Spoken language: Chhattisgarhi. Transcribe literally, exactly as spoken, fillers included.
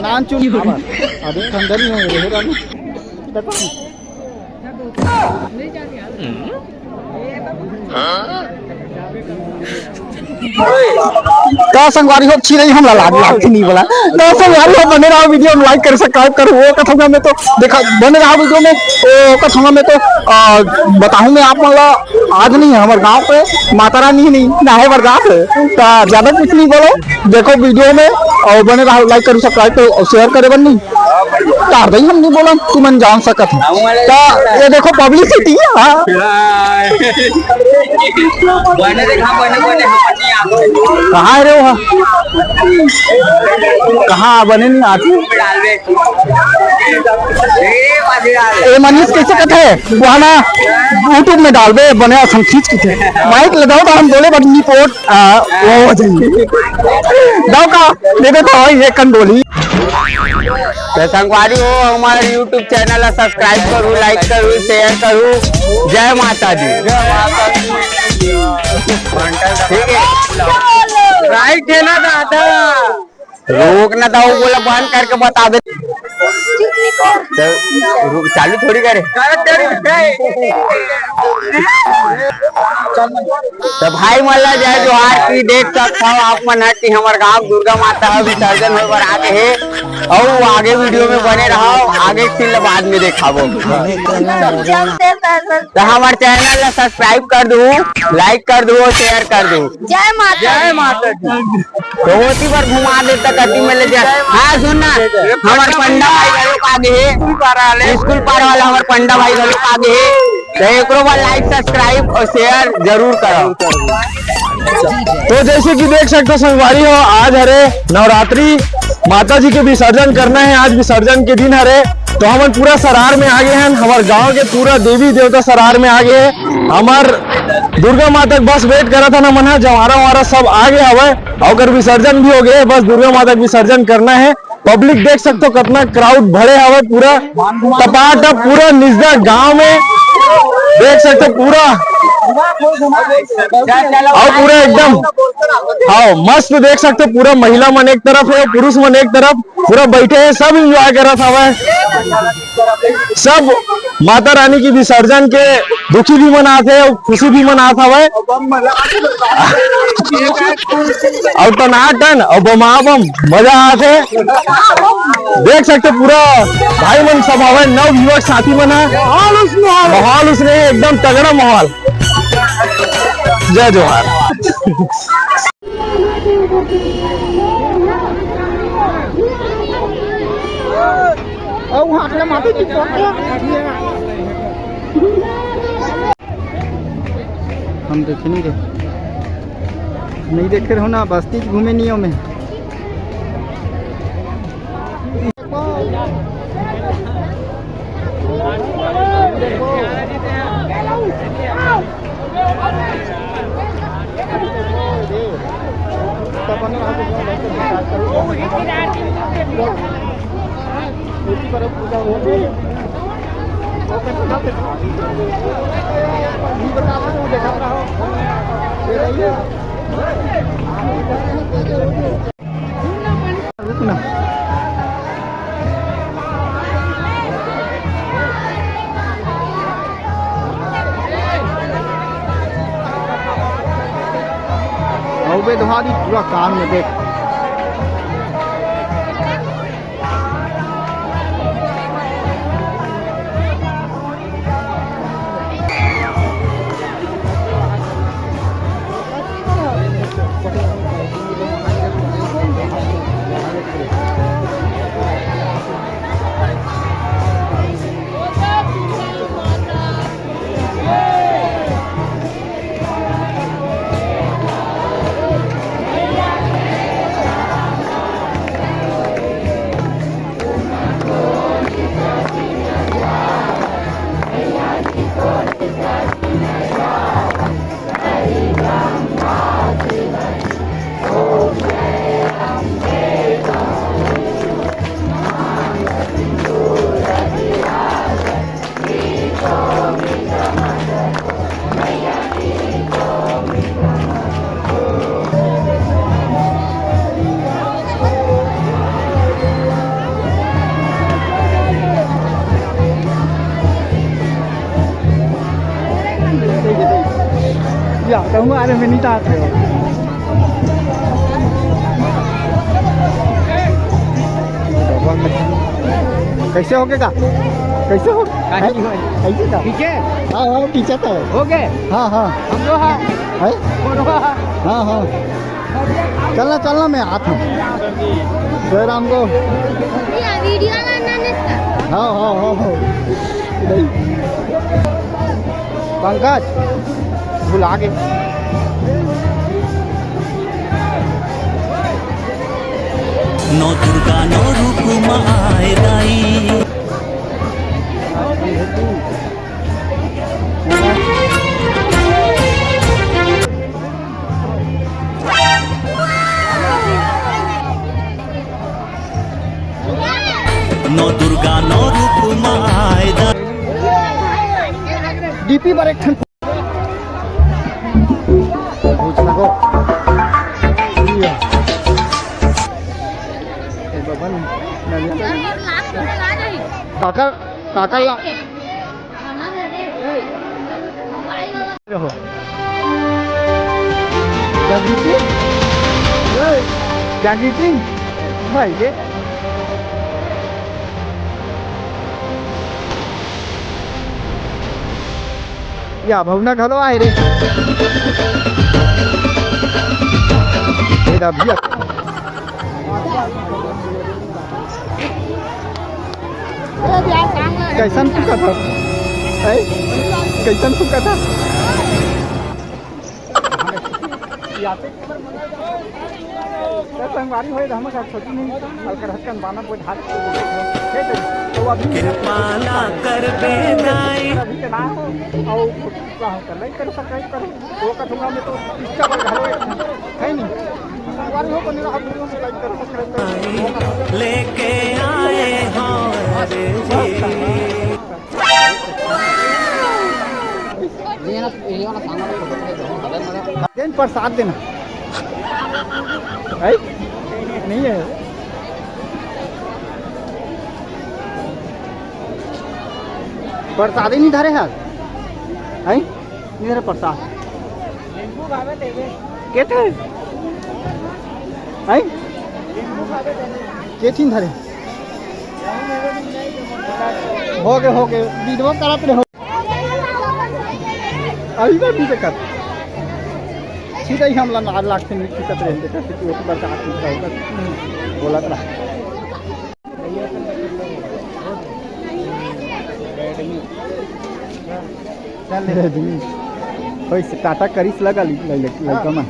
नान चुन। अरे ठंडा नहीं हो रहे रानू। बता। का संगवारी हो, छी नहीं, हमला लाज लागथे नहीं बोला। का संगवारी हो, बने रहो, video में like करो, subscribe करो, वो कथंगा में तो देखा, बने रहो video में, वो कथंगा में तो, आ, बताहूँ मैं आप मन ला, आज नहीं है हमारे गाँव पे माता रानी नहीं, नहाए बर जात है, तो ज्यादा कुछ नहीं बोलो, देखो video में, और बने रहो, like करो, subscribe करो, और share करे बर नहीं। तार दई हम नहीं बोलन, तुमन जान सकत हो। त ये देखो publicity, हाँ। बने देखा, बने, बने, हम नहीं आते। कहाँ है रे वो? कहाँ बने नहीं आते? डालबे। ए, बाजी डाल। ए, मनीष कैसे कहते हैं? वहाँ ना YouTube में डालबे, बने असन खींच के थे। Mic लगाओ तो हम बोले, but नहीं पोट, आ, वो हो जाएंगे। दाव का? दे दे तो भाई, ये कंडोली। तो संगवारी हो, हमारे YouTube channel ला subscribe करू, like करू, share करू। जय माता दी। ठीक है, right है ना दादा? रोक ना दाऊ, बोला बंद करके बता दे। तो रुक, चालू थोड़ी करे। तो भाई मन ला जय जोहार। कि देख सकत हव आप मन ह कि हमर गांव दुर्गा माता ह विसर्जन होय बर आ गे हे। अउ आगे video में बने रहव, आगे के scene ला बाद में देखाबो। तो हमर channel ला subscribe कर दू, like कर दू, share कर दू। जय माता दी। तो ओती बर घुमा देता कति में ले जा। हाँ, सुन ना, हमर पंडा भाई घलो आ गे हे, स्कूल पारा वाला हमर पंडा भाई घलो आ गे हे। तो एकरो बर like, subscribe और share जरूर करो। तो जैसे कि देख सकते हो संगवारी हो, आज हरे नवरात्रि, माता जी के विसर्जन करना है, आज विसर्जन के दिन हरे। तो हमन पूरा सरार में आ गे हन, हमर गांव के पूरा देवी देवता सरार में आ गे हे। हमर दुर्गा माता के बस wait करत हन हमन ह, जवारा वारा सब आ गे हवय, अउ ओकर विसर्जन भी हो गे, बस दुर्गा माता के विसर्जन करना हे। Public देख सकते हो कितना crowd भरे हवय, पूरा टपाटप पूरा निजदा गांव में देख सकते हो पूरा, अउ पूरा एकदम, हाँ, मस्त देख सकते हो पूरा महिला मन एक तरफ हे, पुरुष मन एक तरफ, पूरा बैठे हे, सब enjoy करत हवय। सब माता रानी के विसर्जन के दुखी भी मनात हे, खुशी भी मनात हवय। अउ टनाटन अउ बमाबम मजा आत हे। देख सकते पूरा भाई मन सब हवय, नवयुवक साथी मन ह। माहौल उसने हे, एकदम तगड़ा माहौल। जय जोहार। अउ वहाँ अपने माथे की फोटो। हम देखे नहीं रहे, नहीं देखे रहो ना, बस्ती घूमे नहीं हो में। रुक ना। अउ बे दोहारी पूरा कान में देख। हमारे में नहीं था। कैसे हो गए का? कैसे हो? काहे नहीं होय? कैसे का? ठीक है। हाँ, हाँ, पीछे तो है। हो गए? हाँ, हाँ। हम लोग हाँ। है? कौन हुआ? हाँ, हाँ। चलना, चलना, मैं आता हूँ। जयराम को। वीडियो बनाने का। हाँ, हाँ, हाँ, हाँ। नहीं। पंकज, भुला गए। नौ दुर्गा नौ रूप म आए दाई। नौ दुर्गा नौ रूप म आए दाई। डीपी पर एक ठन पूछ सको। काका, काका ला। रहो। क्या गिफ्टिंग? ए, क्या गिफ्टिंग? भाई के। या भवना घलो आए रे। ए दा भैया। कैसन फूका था? ऐ? कैसन फूका था? संगवारी होए, हम का छोटी नहीं, अलकर हकन बाना बोझ हाथ। तो अभी कृपा ना कर बेदाई। अभी के ना हो, और का होता, लाइक करो, सब्सक्राइब करो। वो कथुआ में तो इसका बल घलो है नहीं। संगवारी हो तो मेरा आप लोगों से लाइक करो, सब्सक्राइब करो। लेके आए हो रे जी। देन प्रसाद देना है? नहीं है। प्रसाद ही नहीं धरे है। है? नहीं धरे प्रसाद। के थे? हैं? के थी धरे? हो गए, हो गए, वीडियो करत रहो। अभी तो नहीं देखत। सीधा ही हमला नार लागते नहीं, खींचत रहे, देखत कि एक बार का हाथ खींचता होगा। बोलत रहा। चल रे। ओइसे टाटा करिस लगा लि-, लइ-, लइ-, लइका मन।